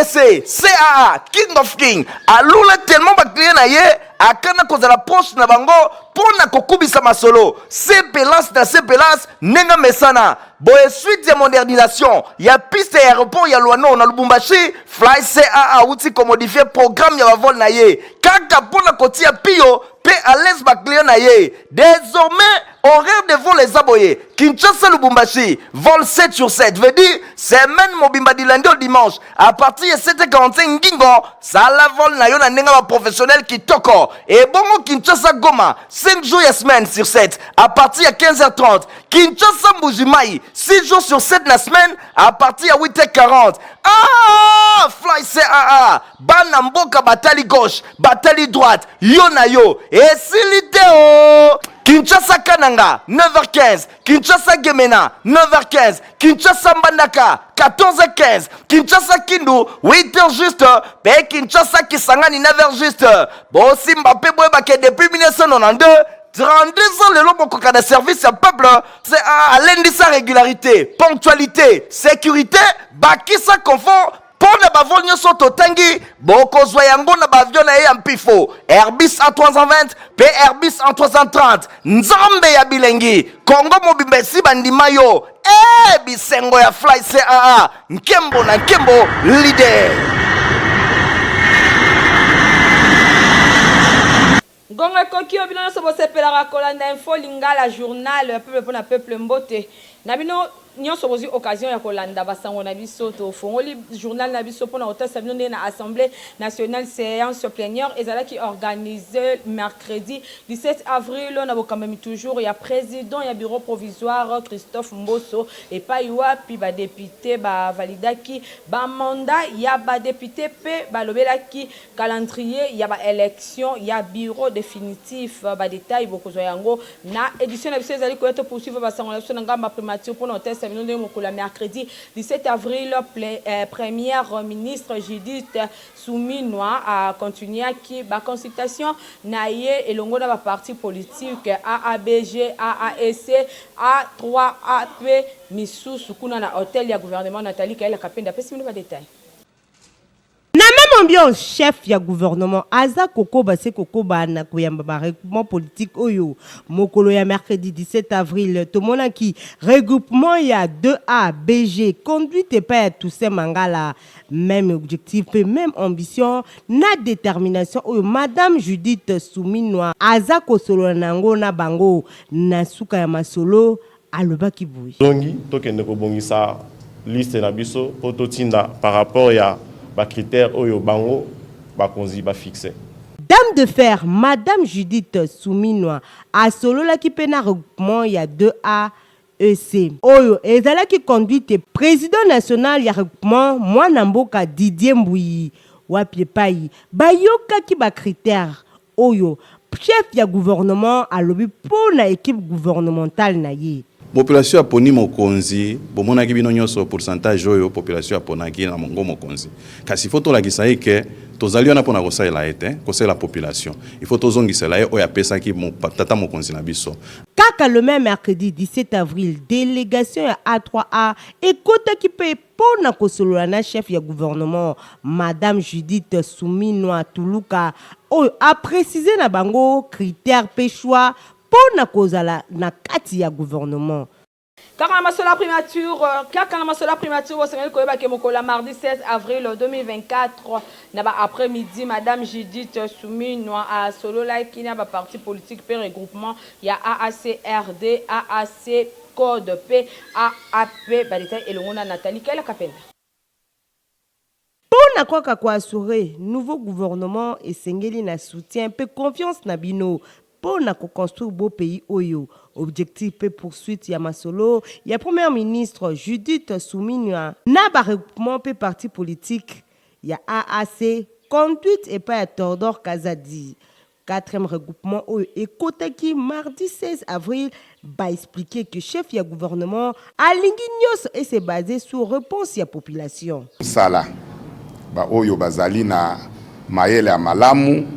Rdc, CAA, King of King, alula tellement ba client na ye akana kozala proche na bango mpo na kokubisa masolo sepelance na sepelance ndenge mesana boye. Suite ya modernisation ya piste ya aéroport ya Luano na Lubumbashi, Fly CAA awuti komodifie programme ya bavol na ye kaka mpo na kotia pio mpe à l'aise baclient na ye. Désormais, horaire de vol eza boye: Kinshasa Lubumbashi, vol 7 sur 7, veut dire semaine mobimba, du lundi au dimanche, à partir ya 7h45 ngingo sala vol na yo na ndenge ya baprofessionnel kitoko. Ebongo Kinshasa Goma, 5 jours ya semaine sur 7, à partir ya 15h30. Kinshasa Mbujimai, 6 jours sur 7 na semaine, à partir ya 8h40. Ah, Fly CAA, bana mboka batali gauche, batali droite, yo na yo esili te o. Kinshasa Kananga, 9h15. Kinshasa Gemena, 9h15. Kinshasa Mbandaka, 14h15. Kinshasa Kindu, 8h juste, mpe Kinshasa Kisangani, 9h juste. Bosimba mpe boyebake, depuis 1992, 32 ans lelo, bokoka na service ya peuple. Alendisa régularité, ponctualité, sécurité, bakisa confort. Mpo na bavol nyonso totangi, bokozwa yango na baavion na ye ya mpifo Airbus A320 mpe Airbus A330. Nzambe ya bilengi, Kongo mobimba esi bandima yo. E bisengo ya Fly CAA, nkembo na nkembo, leader. Ngongo ekoki oyo bino nyonso bosepelaka kolanda Info Lingala, journal ya peuple mpona peuple. Mbote na bino nyonso bozwi occasion ya kolanda basango na biso. Tofongoli journal na biso mpona kotalisa bino ndenge na Assemblée nationale, séance plénière ezalaki organisée mercredi 17 avril na bokambami toujours ya président ya bureau provisoire Christophe Mboso, epai wapi badéputé bavalidaki bamandat ya badéputé mpe balobelaki calendrier ya baélection ya bureau définitif. Badétail bokozwa yango na édition na biso ezali koya. To poursuivre basango na biso na ngambo ya primature mpona kotalisa bino ndenge mokolo ya mercredi 17 avril, première ministre Judith Suminwa akontinuaki baconsultation na ye elongo na baparti politique AABG, AAEC, A3A mpe misusu kuna na hôtel ya gouvernement. Nathalie Kaela Kapenda apesi bino badétail. Na même ambiance, chef ya gouvernement aza kokoba se kokoba na koyamba baregroupement politique oyo. Mokolo ya mercredi 17 avril, tomonaki regroupement ya 2A BG conduite epai ya Toussaint Mangala. Même objectif mpe même ambition na détermination oyo madame Judith Suminwa aza kosolola na yango na bango. Na suka ya masolo, alobaki boye: Zongi tokende kobongisa liste na biso mpo totinda par rapport ya bacritère oyo bango bakonzi bafixe. Dame de fer madame Judith Suminwa asololaki mpe na regroupement ya 2A EC oyo ezalaki conduite président national ya regroupement, mwana mboka Didier Mbuyi, wapi epai bayokaki bacritère oyo chef ya gouvernement alobi mpo na équipe gouvernementale na ye. Population aponi mokonzi. Bomonaki bino nyonso pourcentage oyo population aponaki na mongo mokonzi. Kasi faut tolakisa ye ke tozali wana mpona kosalela ye te, kosalela population. Il faut tozongisela ye oyo apesaki tata mokonzi na biso. Kaka le même mercredi 17 avril, délégation ya A3A ekotaki mpe mpo na kosolola na chef ya gouvernement madame Judith Suminwa Tuluka, oyo aprécise na bango critère mpe choix mpo na kozala na kati ya gouvernement. Kaka na masolo ya primature, bosengeli koyeba ke mokolo ya mardi 16 avril 2024 na ba après-midi, madame Judith Suminwa asololaki na baparti politique mpe regroupement ya AACRD, AAC code mpe AAP. Badétail elongo na Nathalie Kaela Kapenda. Mpo na kaka koassurer nouveau gouvernement, esengeli na soutien mpe confiance na bino mpo na koconstruire beau pays oyo. Objectif mpe poursuite ya masolo ya première ministre Judith Suminwa na baregroupement mpe parti politique ya AAC, conduite epai ya Théodore Kazadi, quatrième regroupement oyo ekotaki mardi 16 avril. Baexpliquer que chef ya gouvernement alingi nyonso ese basé sur réponse ya population. Mosala, baoyo bazali na mayele ya malamu,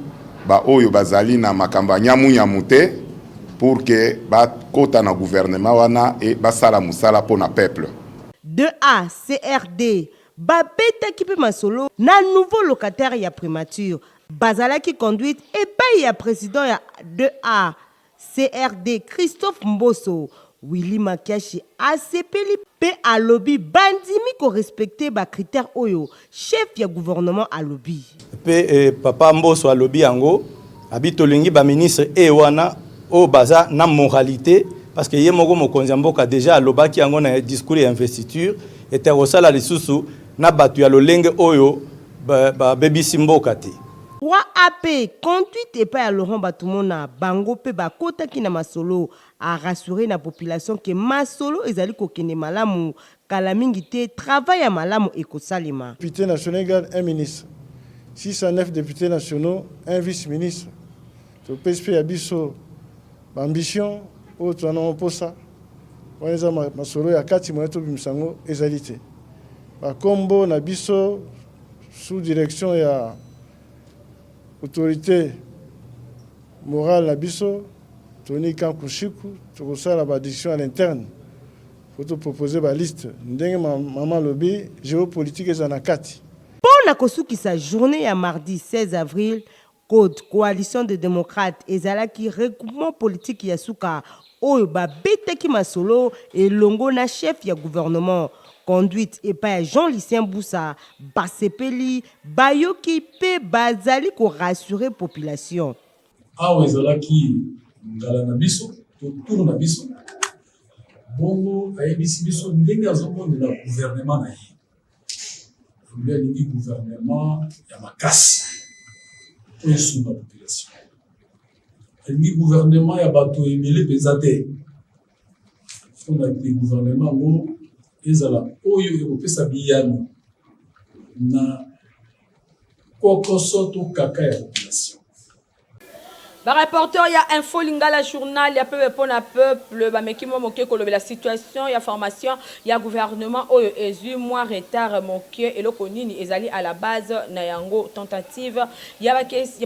baoyo bazali na makambo ya nyamunyamu te, pour que bakota na gouvernement wana e basala mosala mpo na peuple. 2A CRD. Babetaki mpe masolo na nouveau locataire ya primature. Bazalaki conduite epayi ya president ya 2A CRD Christophe Mboso. Willy Makiashi asepeli mpe alobi bandimi ko respecter ba critères oyo chef ya gouvernement alobi. Mpe papa Mboso alobi yango, abi tolingi ba ministres e wana oyo baza na moralité, parce que ye moko mokonzi ya mboka dejà alobaki yango na discours ya investiture ete akosala lisusu na bato ya lolenge oyo babebisi mboka te. 3 AP, conduite epai ya Laurent Batumona, bango mpe bakotaki na masolo. A rassurer na population que masolo ezali kokende malamu, kala mingi te travail ya malamu ekosalema. Depute nationaux egale un ministre, 609 deputes nationaux, un vice-ministre. Topesi mpe ya biso ba ambition oyo toza nango mposa wana eza masolo ya kati moyen tobimisa yango ezali te. Bakombo na biso sous direction ya autorite morale na biso Tony Kankushiku, tokosala ba discussion à l'interne po to proposer ba liste ndenge mama alobi geopolitique ezala na kati. Mpo na kosukisa journee ya mardi 16 avril, Code, Coalition des democrates, ezalaki regroupement politique ya suka oyo babetaki masolo elongo na chef ya gouvernement. Conduite epai ya Jean-Lucien Bussa, basepeli, bayoki mpe bazali ko rassurer population. Awa ezalaki ngala na biso to tour na biso, bongo ayebisi biso ndenge azomonela gouvernement na ye. Alobi alingi gouvernement ya makasi oyo esunga population, alingi gouvernement ya bato ebele mpenza te, mpona te gouvernement yango ezala oyo ekopesa biyano na kokoso to kaka ya population. Ba reporter ya Info Lingala Journal ya peuple pona peuple bameki mwa moke kolobela situation ya formation ya gouvernement oyo ezwi mwa retard moke. Eloko nini ezali à la base na yango? Tentative ya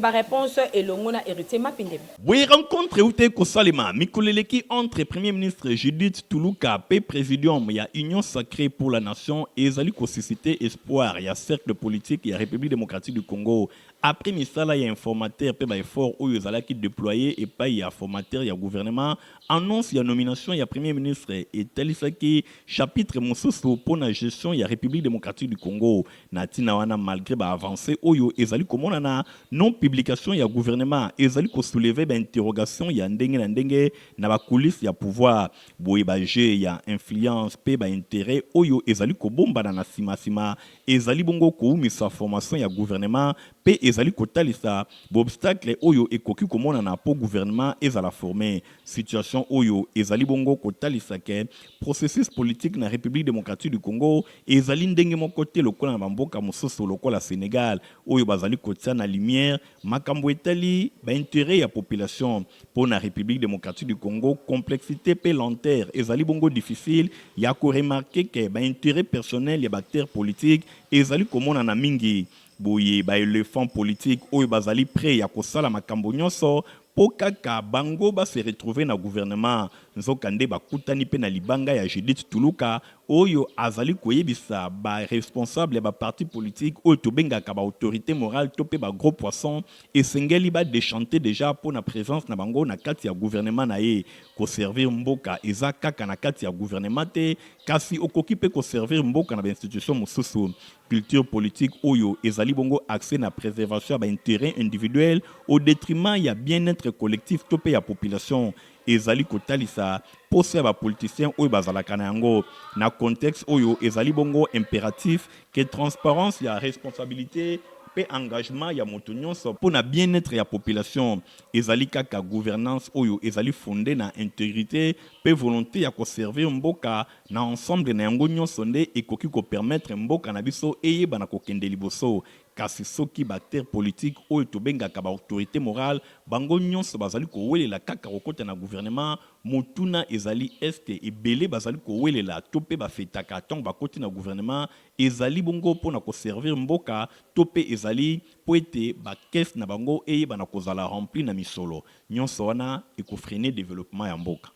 ba reponse elongo na Heritier Mapindemi. Boye rencontre ewutaki kosalema mikolo eleki entre Premier ministre Judith Tuluka mpe presidium ya Union sacree pour la nation ezali ko susciter espoir ya cercle politique ya Republique democratique du Congo Après misala ya informateur mpe ba efforts oyo ezalaki deployer epayi ya formateur ya gouvernement, annonce ya nomination ya Premier ministre etalisaki chapitre mosusu mpo na gestion ya Republique democratique du Congo. Na tina wana, malgre ba avances oyo ezali komonana, non publication ya gouvernement ezali ko soulever ba interrogations ya ndenge na ndenge na ba coulisses ya pouvoir. Boye ba jeux ya influence mpe ba interets oyo ezali kobombana na sima sima Ezali bongo kowumisa formation ya gouvernement mpe ezali kotalisa b'obstacles oyo ekoki komonana mpo gouvernement ezala former. Situation oyo ezali bongo kotalisa que processus politique na Republique democratique du Congo ezali ndenge moko te lokola na ba mboka mosusu lokola Senegal oyo bazali kotia na lumière Makambo etali ba interets ya population mpo na Republique democratique du Congo, complexite mpe lenteur ezali bongo difficile ya ko remarquer que ba interets personnels ya ba acteurs politiques ezali komonana mingi. Boye ba elephants politiques oyo bazali prets ya kosala makambo nionso mpo kaka bango ba se retrouver na gouvernement, nzokande bakutani mpe na libanga ya Judith Tuluka oyo azali koyebisa ba responsables ya ba partis politiques oyo tobengaka ba autorites morales to mpe ba gros poissons esengeli ba dechanter dejà mpo na presence na bango na kati ya gouvernement na ye. Ko servir mboka eza kaka na kati ya gouvernement te kasi okoki mpe ko servir mboka na ba institutions mosusu. Culture politique oyo ezali bongo axee na preservation ya ba interets individuels au detriment ya bien-etre collectif to mpe ya population ezali kotalisa posa ya ba politiciens oyo bazalaka na yango. Na contexte oyo, ezali bongo imperatif que transparence ya responsabilite mpe engagement ya moto nionso mpo na bien-etre ya population. Ezali kaka gouvernance oyo ezali fondee na integrite mpe volonte ya ko servir mboka na ensemble na yango nionso nde ekoki ko permettre mboka na biso eyebana kokende liboso. Kasi soki ba acteurs politiques oyo tobengaka ba autorites morales bango nionso bazali kowelela kaka kokota na gouvernement, motuna ezali est-ce que ebele bazali kowelela to mpe ba fetaka tango bakoti na gouvernement ezali bongo mpo na ko servir mboka to mpe ezali mpo ete ba caisses na bango eyebana kozala remplis na misolo? Nionso wana eko freiner developpement ya mboka.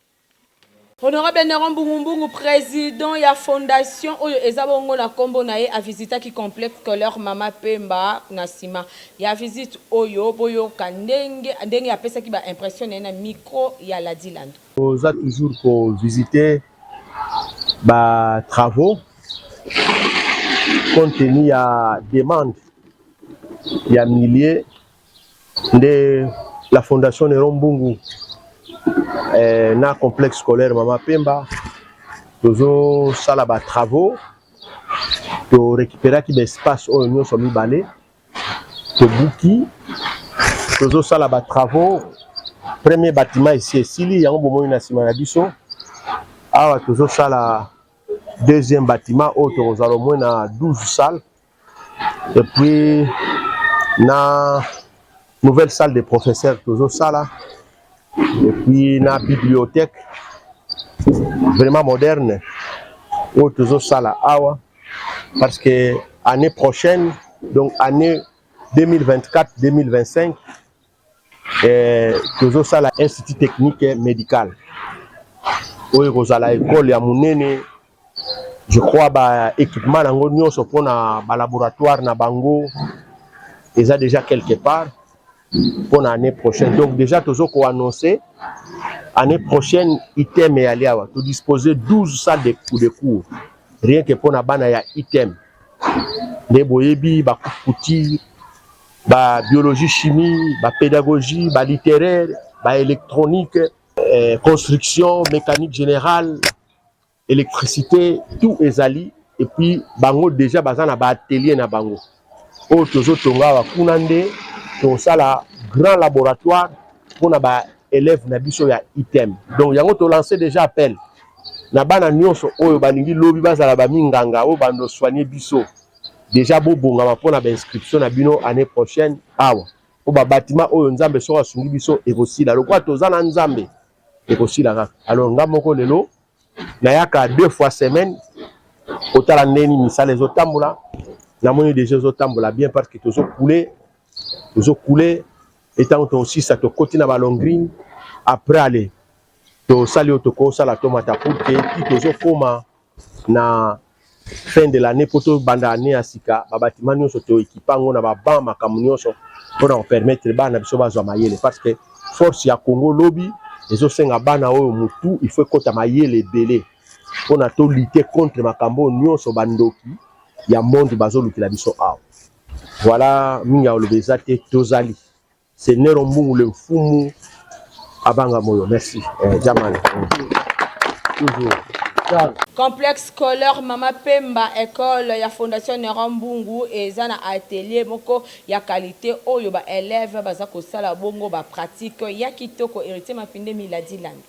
Honorable Neron Mbungu Mbungu, president ya fondation oyo eza bongo na kombo na ye, a visitaki complexe scolaire Mama Pemba. Na sima ya visite oyo, boyoka ndenge ndenge apesaki ba impression na ye na micro ya Ladi Lando. Toza toujours ko visiter ba travaux compte tenu ya demande ya milieu nde la fondation Neron Mbungu eh, na complexe scolaire Mama Pemba tozosala ba travaux, to récupéraki ba espace oyo nyonso mibale tobuki, tozosala ba travaux. Premier bâtiment esi esili, yango bomoni na nsima na biso awa. Tozosala deuxième bâtiment oyo tokozala au moins na 12 salles et puis na nouvelle salle de professeurs tozosala et puis na bibliothèque vraiment moderne oyo tozosala awa, parce que année prochaine, donc année 2024-2025, eh, tozosala institut technique médical oyo ekozala école ya monene. Je crois ba équipement nango nyonso mpona ba laboratoire na bango eza déjà quelque part mpona année prochaine. Donc déjà tozo koannoncer année prochaine ITM eyali awa, todispose 12 salles de cours rien que mpona bana ya ITM. Nde boyebi ba couture, ba biologie, chimie, ba pédagogie, ba littéraire, ba électronique, construction, mécanique générale, électricité, tout ezali. Et puis bango déjà baza na baatelier na bango oyo tozotonga awa. Kuna nde tosala grand laboratoire mpona baélève na biso ya ITM. Donc yango tolance déjà appel na bana nyonso oyo balingi lobi bazala baminganga oyo bando soigner biso. Déjà bobongama mpona bainscription na bino année prochaine awa, po babatima oyo, Nzambe soki asungi biso, ekosila. Lokola toza na Nzambe, ekosila kaka. Alors nga moko lelo nayaka deux fois semaine kotala ndeni misala ezotambola. Namoni déjà ezotambola bien parce que tozokule, tozokule. Etango tosisa, tokoti na balongrine. Après, ale tosali oyo tokosala, tomata pour que ti tozokóma na fin de l'année, mpo tobanda année ya sika, babatima nyonso toekipa yango na baban, makambo nyonso mpona kopermettre bana biso bazwa mayele, parce que force ya Congo lobi ezosenga bana oyo mutu il faut ekɔta mayele ebele mpona tolutter contre makambo oyo nyonso bandoki ya monde bazolukela biso awa. Voilà, mingi ya koloba eza te. Tozali, c'est Nero Mbungu, le mfumu abanga moyo. Merci, jamani, toujours. Complexe scolaire Mama Pemba, école ya fondation Neron Mbungu, eza na atelier moko ya qualité oyo baélève baza kosala bongo bapratique ya kitoko. Héritier Mapinde, Miladi Lando.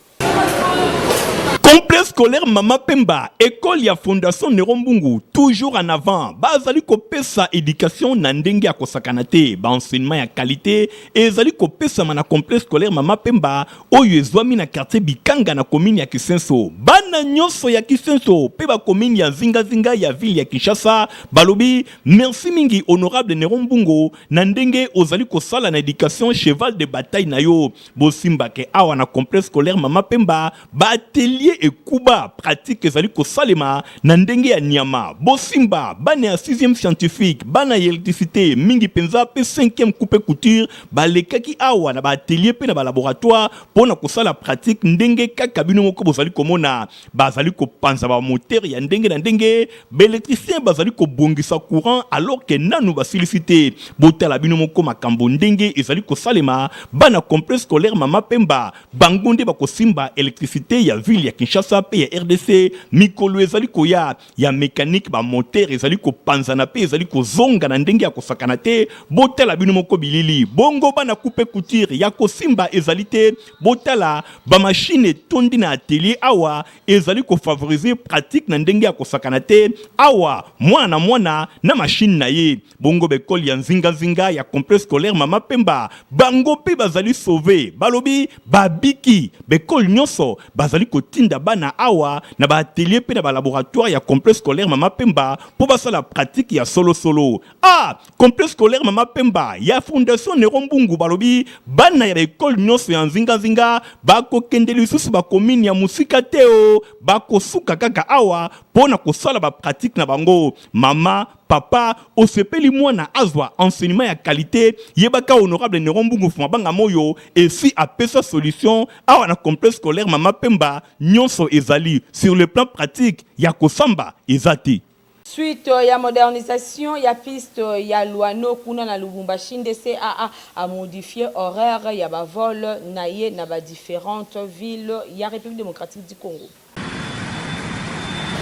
Complexe scolaire Mama Pemba, école ya Fondation Neron Mbungu, toujours en avant. Bazali kopesa éducation na ndenge ya kosakana te. Ba enseignement ya qualité ezali kopesama na complexe scolaire Mama Pemba oyo ezwami na quartier Bikanga na commune ya Kisenso. Bana nyonso ya Kisenso pe ba commune ya zinga-zinga ya ville ya Kinshasa balobi merci mingi honorable Neron Mbungu na ndenge ozali kosala na éducation cheval de bataille na yo. Bosimbake awa na complexe scolaire Mama Pemba, ba atelier ekuba pratique ezali kosalema na ndenge ya nyama. Bosimba bana ya 6e scientifique, bana ya électricité mingi mpenza mpe 5e coupe couture balekaki awa na baatelier mpe na balaboratoire mpo na kosala pratique. Ndenge kaka bino moko bozali komona, bazali kopanza bamoteur ya ndenge na ndenge, baélectricien bazali kobongisa courant alors que nanu basilisi te. Botala bino moko makambo ndenge ezali kosalema. Bana complexe scolaire Mama Pemba, bango nde bakosimba électricité ya ville ya Kinshasa mpe ya RDC mikolo ezali koya. Ya mécanique, bamoteur ezali kopanzana mpe ezali kozonga na ndenge ya kosakana te. Botala bino moko bilili. Bongo bana coupe couture ya kosimba ezali te. Botala bamashine etondi na atelier awa, ezali kofavoriser pratique na ndenge ya kosakana te. Awa mwana na mwana na mashine na ye. Bongo baekole ya nzingazinga ya complexe scolaire Mama Pemba, bango mpe bazali sauvé, balobi babiki. Baekole nyonso bazali kotinda. bana awa na ba ateliers mpe na ba laboratoires ya Complexe scolaire Mama Pemba mpo basala pratique ya solo solo. Ah! Complexe scolaire Mama Pemba ya Fondation Nero Mbungu balobi bana ya ba ecoles nionso ya nzinga nzinga bakokende lisusu ba communes ya mosika te oh, bakosuka kaka awa mpo na kosala ba pratiques na bango. Mama, papa, osepeli mwana azwa enseignement ya qualite, yebaka honorable Nero Mbungu Fumabanga Moyo esi apesa solution awa na complexe scolaire Mama Pemba, nionso ezali sur le plan pratique ya kosamba eza te. Suite ya modernisation ya piste ya Luano kuna na Lubumbashi nde CAA a modifier horaire ya ba vols na ye na ba differentes villes ya Republique democratique du Congo.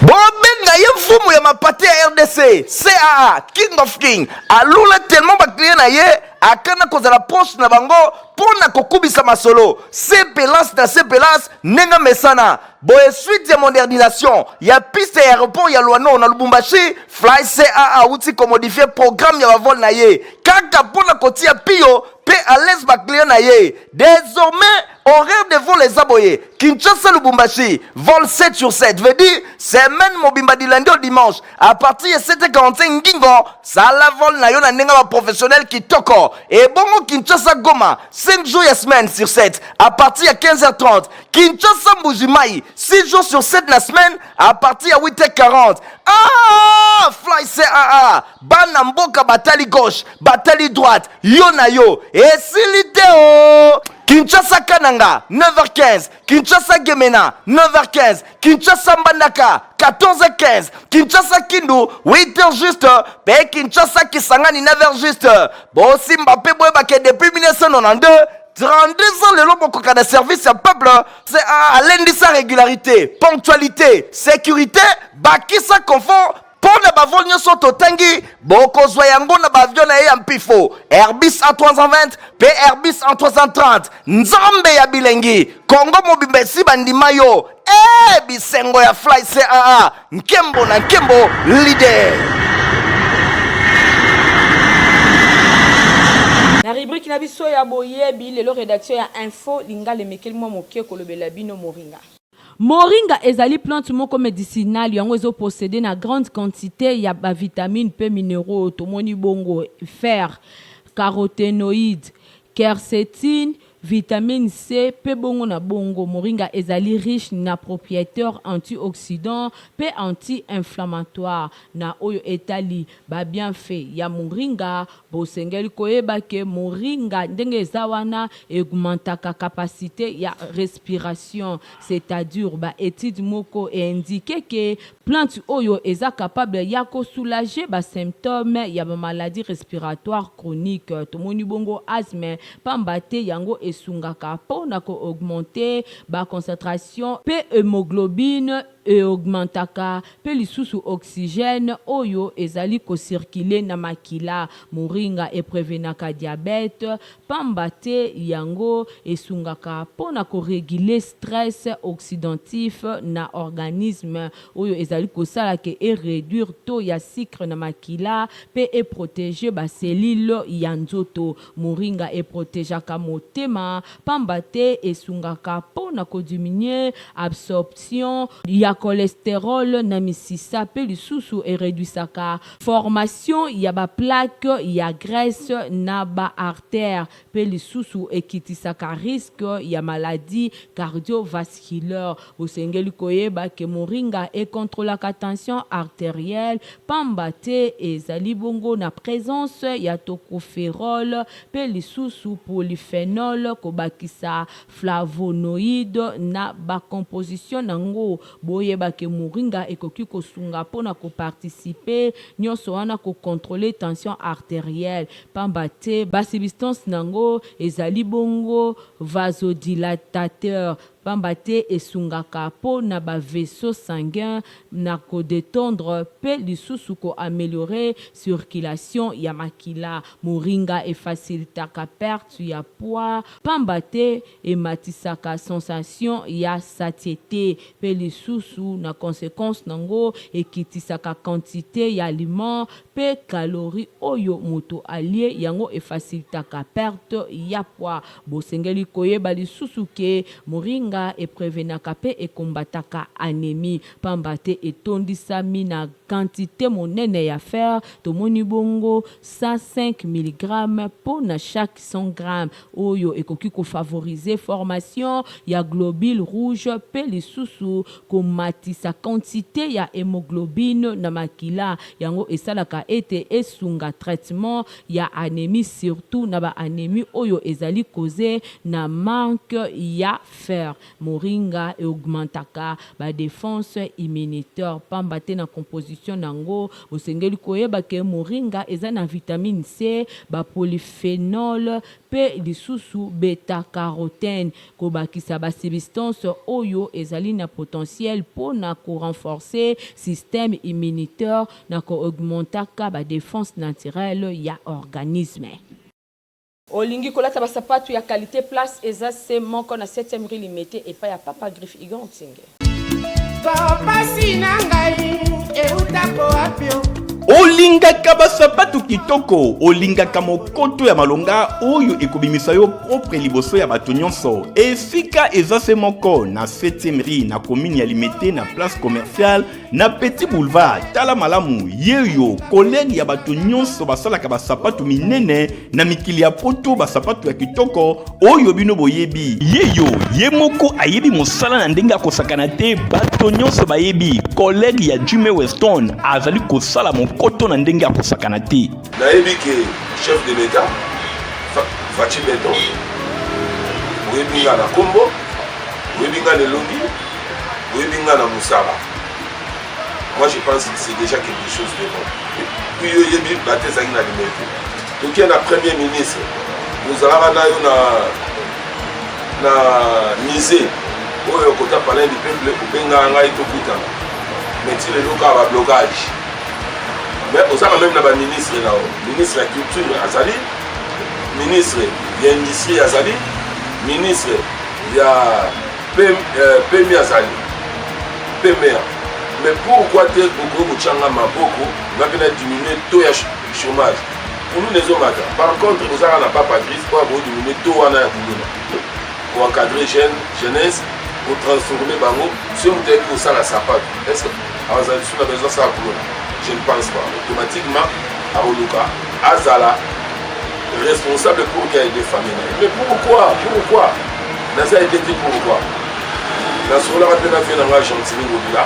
Bobenga ye mfumu ya mapate ya rdc caa king of king alula tellement baclient na ye akana kozala proche na bango mpo na kokubisa masolo sepelance na sepelance ndenge amesana boye suite ya modernisation ya piste ya aéroport ya luano na lubumbashi fly caa awuti komodifie programme ya bavol na ye kaka mpo na kotia piyo mpe à l'aise baclient na ye désormais Horaire de vol eza boye Kinshasa Lubumbashi vol 7 sur 7 veut dire semaine mobimba du lundi au dimanche à partir ya 7h45 ngingo sala vol na yo na ndenge ba professionnel kitoko ebongo Kinshasa Goma 5 jours ya semaine sur 7 à partir ya 15h30 Kinshasa Mbuji-Mayi 6 jours sur 7 na semaine à partir ya 8h40 ah fly CAA bana mboka batali gauche batali droite yo na yo esili te o kinshasa kananga 9h15 kinshasa gemena 9h15 kinshasa mbandaka 14h15 kinshasa kindu 8h juste mpe kinshasa kisangani 9h juste bosimba mpe boyebake depuis 1992 32 ans lelo bokoka na service ya peuple alendisa régularité ponctualité sécurité bakisa confort Mpo na bavol nyonso totangi, bokozwa yango na baavion na ye ya mpifo Airbus A320 mpe Airbus A330. Nzambe ya bilengi, Congo mobimba esi bandima yo. Ee bisengo ya Fly CAA, nkembo na nkembo, leader. Na rubrique na biso ya boyebi lelo, redaction ya Info Lingala emekeli mwa moke kolobela bino moringa. Moringa ezali plante moko medicinale yango ezo posseder na grande quantite ya ba vitamines pe mineraux tomoni bongo fer, carotenoïdes, quercetine, vitamine C pe bongo na bongo. Moringa ezali riche na proprieteur antioxydant pe anti-inflammatoire. Na oyo etali ba bienfaits ya moringa, Bosengeli koyeba ke moringa ndenge eza wana e augmentaka capacite ya respiration, c'est à dire ba etudes moko e indiquer ke plante oyo eza capable ya ko soulager ba symptomes ya ba maladies respiratoires chroniques, tomoni bongo asthme, pamba te yango esungaka po na ko augmenter ba concentration pe hemoglobine E augmentaka pe lisusu oxygène oyo ezali ko circuler na makila. Moringa e prevenaka diabète pamba te yango esungaka po na ko reguler stress oxydantif na organisme oyo ezali kosala ke e reduire taux ya sucre na makila pe e proteger ba cellules ya nzoto. Moringa e protegeaka motema pamba te esungaka po na ko diminuer absorption ya cholesterol na misisa pe lisusu e reduisaka formation ya ba plaques ya graisse na ba artères pe lisusu ekitisaka risque ya maladie cardiovasculaire. Bosengeli koyeba ke moringa e controlaka tension arterielle pamba te ezali bongo na presence ya tocopherol pe lisusu polyphenol kobakisa flavonoïde na ba composition nango. Boyeba ke moringa ekoki kosunga pona ko participer nionso wana ko controler tension arterielle pamba te ba substance nango ezali bongo vasodilatateur Pamba te esungaka po na ba vaisseaux sanguins na ko detendre pe lisusu ko ameliorer circulation ya makila. Moringa e facilitaka perte ya poids pamba te ematisaka sensation ya satiete pe lisusu na consequence nango ekitisaka quantite ya aliment pe calories oyo moto alie yango e facilitaka perte ya poids. Bosengeli koyeba lisusu ke moringa. Moringa e prevenaka pe e combattaka anemie pamba te etondisami na quantite monene ya fer, tomoni bongo 105 milligrammes po na chaque 100 grammes, oyo ekoki ko favoriser formation ya globules rouges pe lisusu komatisa quantite ya hemoglobine na makila, yango esalaka ete esunga traitement ya anemie surtout na ba anemie oyo ezali cause na manque ya fer. Moringa e augmentaka ba defenses immunitaires pamba te na composition nango bosengeli koyeba que moringa eza na vitamine C, ba polyphenols pe lisusu beta-carotène, kobakisa ba substances oyo ezali na potentiel po na ko renforcer système immunitaire na ko augmentaka ba defenses naturelles ya organisme. Olingi kolata ba sapatu ya qualite place eza se moko na septième rue limete epai ya papa griffe Igor Nsinge. Pasi na ngai eutako wapi o? Olingaka basapatu kitoko, olingaka mokoto ya malonga oyo ekobimisa yo propre liboso ya bato nyonso. Esika eza se moko na 7e rue na commune ya Limete na place commerciale na Petit Boulevard. Tala malamu, yeyo collègue ya bato nyonso basalaka basapatu minene na mikili ya poto, basapatu ya kitoko oyo bino boyebi. Yeyo ye moko ayebi mosala na ndenge ya kosakana te, bato nyonso bayebi. Collègue ya Jimmy Weston azali kosala mokoto na ndenge ya kosakana te. Nayebi ke chef de l'Etat Fatshi Beton, oyebi nga na kombo, oyebi nga na elongi, oyebi nga na mosala. Moi je pense que c'est déjà quelque chose de bon. Puis yo oyebi bato ezalaki na limete. Tokie na premier ministre, ozalaka na yo na na musée oyo kota palais du peuple, obengaka ngai tokutana, mais ti lelo kaka ba blocage. Mais ozalaka meme na ba ministre na yo, ministre ya culture azali, ministre ya industrie azali, ministre ya PMI azali, PMA. Mais pourquoi te okoki kotya nga maboko nga mpe na diminuer taux ya chômage? Kuluna ezomata. Par contre ozalaka na papa griffe oyo akodiminuer taux wana ya kuluna, koencadre jeune jeunesse, kotransforme bango. Soki moto ayebi kosala sapato, est ce que azala lisusu na besoin asala kuluna? Je ne pense pas. Automatiquement akoluka azala responsable pour qu'il aide famille na ye. Mais pourquoi, pourquoi naza aide te? Pourquoi? Nasololaka mpe na vie na ngai Gentiny Ngobila,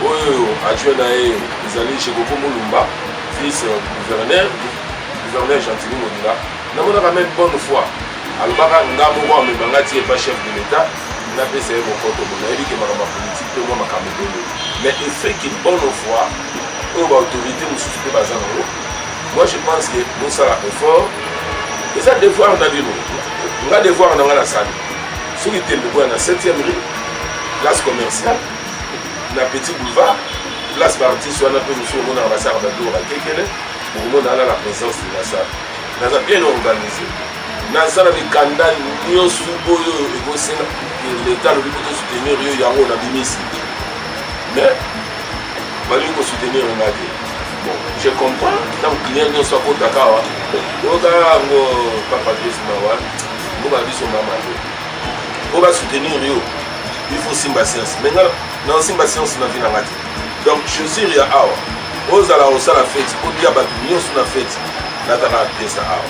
oyo adjoint na ye ezali Jekoko Mulumba, vice gouverneur, gouverneur Gentiny Ngobila. Namonaka même bonne foi, alobaka nga moko amema nga ti epa chef de l'État, napesa ye mokoto. Bo nayebi ke makambo ya politique mpe mwa makambo ebele, mais effet ke bonne foi oyo baautorité mosusu mpe baza nango, moi je pense que bosala effort, eza devoir na bino. Nga devoir na nga nasali. Soki tembe, boya na 7e rue, place commerciale, na Petit Boulevard, place baartiste wana mpe mosusu omonaka basalaka babiloko bakekele, bokomona wana la présence de la salle. Naza bien organisé, naza na mikanda nyonso oyo ekosenga leta alobi po tosoutenir yo, yango nabimisi, mais balingi kosoutenir nga te. Bon, je comprends. Ntango client nyonso akotaka awa, oyoka yango papa Chris mawa mboka na biso mama te. Po basoutenir yo, il faut simba science. Mais nga naosimba science na vie na nga te. Donc chaussure ya awa, ozala osala feti, odia bato nyonso na feti, lataka pièce awa.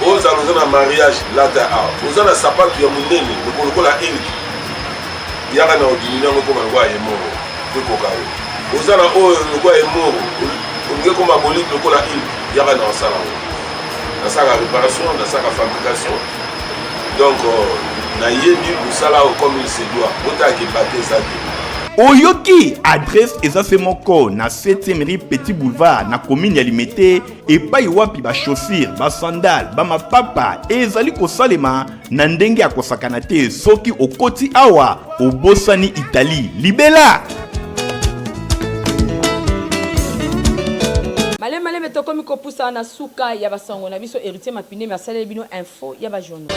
Ozala oza na mariage, lata awa. Oza na sapatu ya monene lokola eliki, yaka na odimini yango ekoma lokola ye moko po ekoka yo. Oza na oyo lokola ye moko, olingi ekoma bolite lokola ile, yaka na osala yango. Nasalaka réparation, nasalaka fabrication, donc nayebi mosala oyo comme il se doit. Botalaka ebate eza te. Oyoki adresse eza se moko na 7e rue Petit Boulevard na commune ya Limete, epai wapi ba chaussures, ba sandales, ba mapapa ezali kosalema na ndenge ya kosakana te. Soki okoti awa, obosani Italie libela. Maleme maleme tokomi kopusana na suka ya basango na biso. Héritier Mapinemi asaleli bino info ya bajournaux.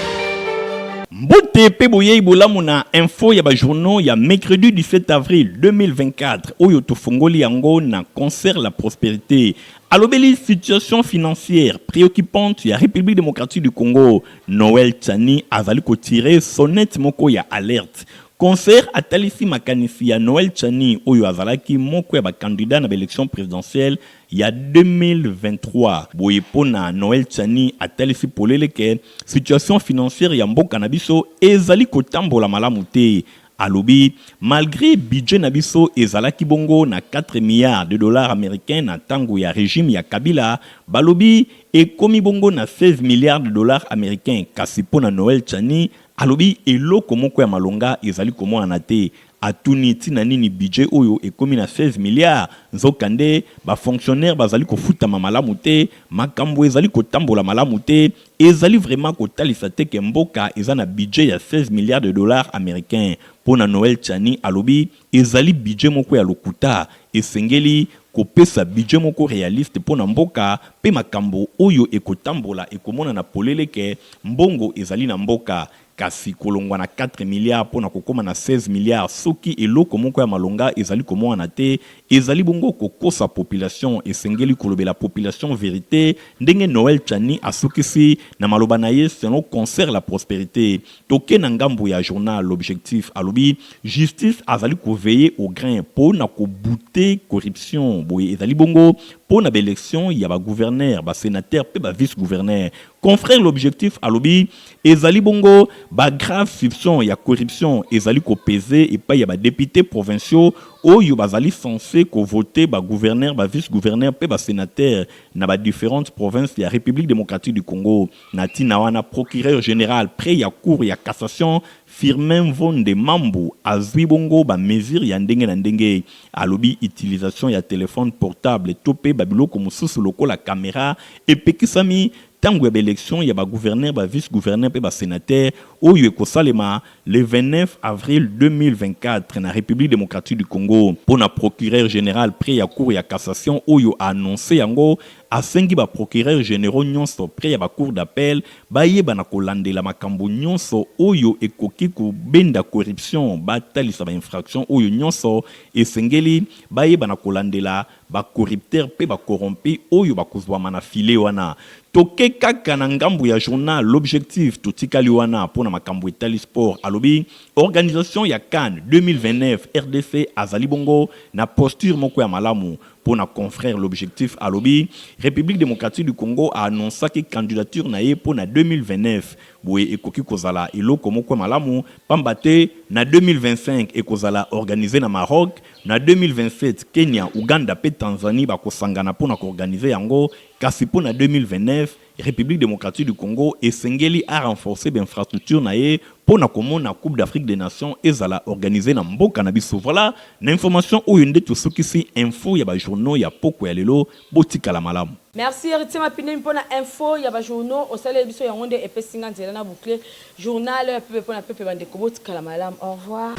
Mbote pe boyei bolamu na info ya ba journaux ya mercredi 17 avril 2024 oyo tofongoli yango na concert la prosperite. Alobeli situation financière preoccupante ya Republique democratique du Congo. Noël Tshiani azali ko tirer sonnette moko ya alerte. Concert atalisi makanisi ya Noël Tshiani oyo azalaki moko ya ba candidats na ba elections presidentielles ya 2023. Boye mpo na Noël Tshiani atalisi polele que situation financière ya mboka na biso ezali kotambola malamu te. Alobi malgre budget na biso ezalaki bongo na 4 milliards de dollars americains na tango ya regime ya Kabila, balobi ekomi bongo na 16 milliards de dollars americains kasi mpo na Noël Tshiani alobi eloko moko ya malonga ezali komonana te. Atuni ntina nini budget oyo ekomi na 16 milliards nzokande ba fonctionnaires bazali kofutama malamu te, makambo ezali kotambola malamu te, ezali vraiment kotalisa te que mboka eza na budget ya 16 milliards de dollars americains. Mpo na Noël Tshiani alobi ezali budget moko ya lokuta, esengeli kopesa budget moko realiste mpo na mboka mpe makambo oyo ekotambola ekomonana polele que mbongo ezali na mboka. Kasi kolongwa na 4 milliards mpo na kokoma na 16 milliards soki eloko moko ya malonga ezali komonana te, ezali bongo kokosa population. Esengeli kolobela population verite ndenge Noël Tshiani asukisi na maloba na ye selon Concert la prosperite. Toke na ngambo ya journal L'Objectif, alobi justice azali ko veiller au grain mpo na ko bouter corruption. Boye ezali bongo mpo na ba elections ya ba gouverneurs, ba senateurs mpe ba vice-gouverneurs. Confrère L'Objectif alobi ezali bongo ba graves soupçons ya corruption ezali ko peser epayi ya ba deputes provinciaux oyo bazali censes ko voter ba gouverneurs, ba vice-gouverneurs mpe ba senateurs na ba differentes provinces ya Republique democratique du Congo. Na tina wana, procureur general près ya Cour ya cassation, Firmin Mvonde Mambu azui bongo ba mesures ya ndenge na ndenge. Alobi utilisation ya telephone portable to pe ba biloko mosusu lokola camera epekisami tango ya ba elections ya ba gouverneurs, ba vice-gouverneurs pe ba senateurs oyo ekosalema le 29 avril 2024 na Republique democratique du Congo. Mpo na procureur general près ya Cour ya cassation oyo a annoncer yango, asengi ba procureurs generaux nionso près ya ba cours d'appel bayeba na kolandela makambo nionso oyo ekoki kobenda corruption, batalisa ba infractions oyo nionso esengeli, bayeba na kolandela ba corrupteurs mpe ba corrompus oyo bakozwama na filet wana. Toke kaka na ngambo ya journal L'Objectif, totikali wana mpo na makambo etali sport. Alobi organisation ya can 2029 rdc azali bongo na posture moko ya malamu Mpo na confrère L'Objectif alobi Republique democratique du Congo a annoncaki candidature na ye mpo na 2029. Boye ekoki kozala eloko moko ya malamu pamba te na 2025 ekozala organiser na Maroc, na 2027 Kenya, Ouganda mpe Tanzanie bakosangana mpo na ko organiser yango kasi mpo na 2029 Republique democratique du Congo esengeli a renforcer ba infrastructures na ye mpo na komona Coupe d'Afrique des Nations ezala organiser na mboka na biso. Voilà na information oyo nde tosukisi info ya ba journaux ya pokwa ya lelo. Botikala malamu. Merci Heritier Mapinemi pona info ya ba journaux osaleli biso yango nde epesi nga nzela na boucler journal ya pepe pona pepe ba ndeko botikala malamu au revoir.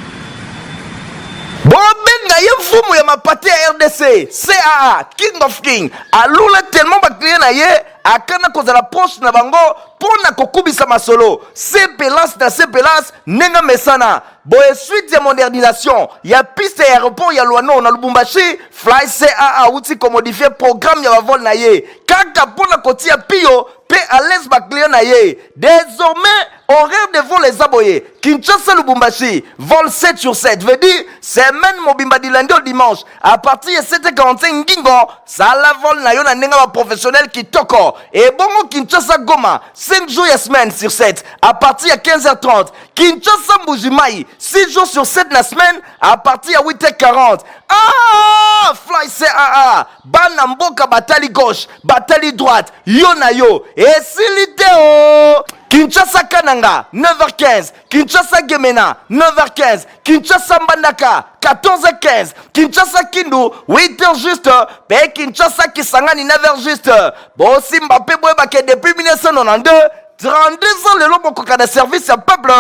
Bobenga ye mfumu ya mapate ya rdc caa king of king alula tellement ba client na ye akana kozala proche na bango mpo na kokubisa masolo sepelance na sepelance ndenge amesana boye suite ya modernisation ya piste ya aéroport ya Luano na Lubumbashi Fly CAA awuti komodifie programme ya bavol na ye kaka mpo na kotia piyo mpe à l'aise ba client na ye désormais horaire de vol eza boye Kinshasa Lubumbashi vol 7 sur 7 veut dire semaine mobimba du lundi au dimanche à partir ya 7h45 ngingo sala vol na yo na ndenge ba professionnel kitoko ebongo Kinshasa Goma 5 jours ya semaine sur 7 à partir ya 15h30 Kinshasa Mbuji-Mayi 6 jours sur 7 na semaine à partir ya 8h40 ah fly caa bana mboka batali gauche batali droite yo na yo esili te o Kinshasa Kananga 9h15 Kinshasa Gemena 9h15 Kinshasa Mbandaka 14h15 Kinshasa Kindu 8h juste pe Kinshasa Kisangani 9h juste bosimba mpe boyebake depuis 1992 32 ans lelo bokoka na service ya peuple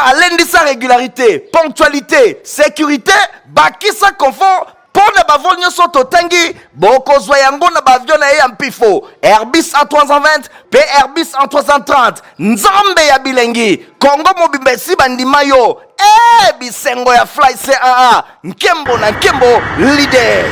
alendisa régularité ponctualité sécurité bakisa confort. Mpo na bavol nyonso totangi, bokozwa yango na baavion na ye ya mpifo Airbus A320 mpe Airbus A330. Nzambe ya bilengi, Kongo mobimba esi bandima yo. E bisengo ya Fly CAA, nkembo na nkembo, leader.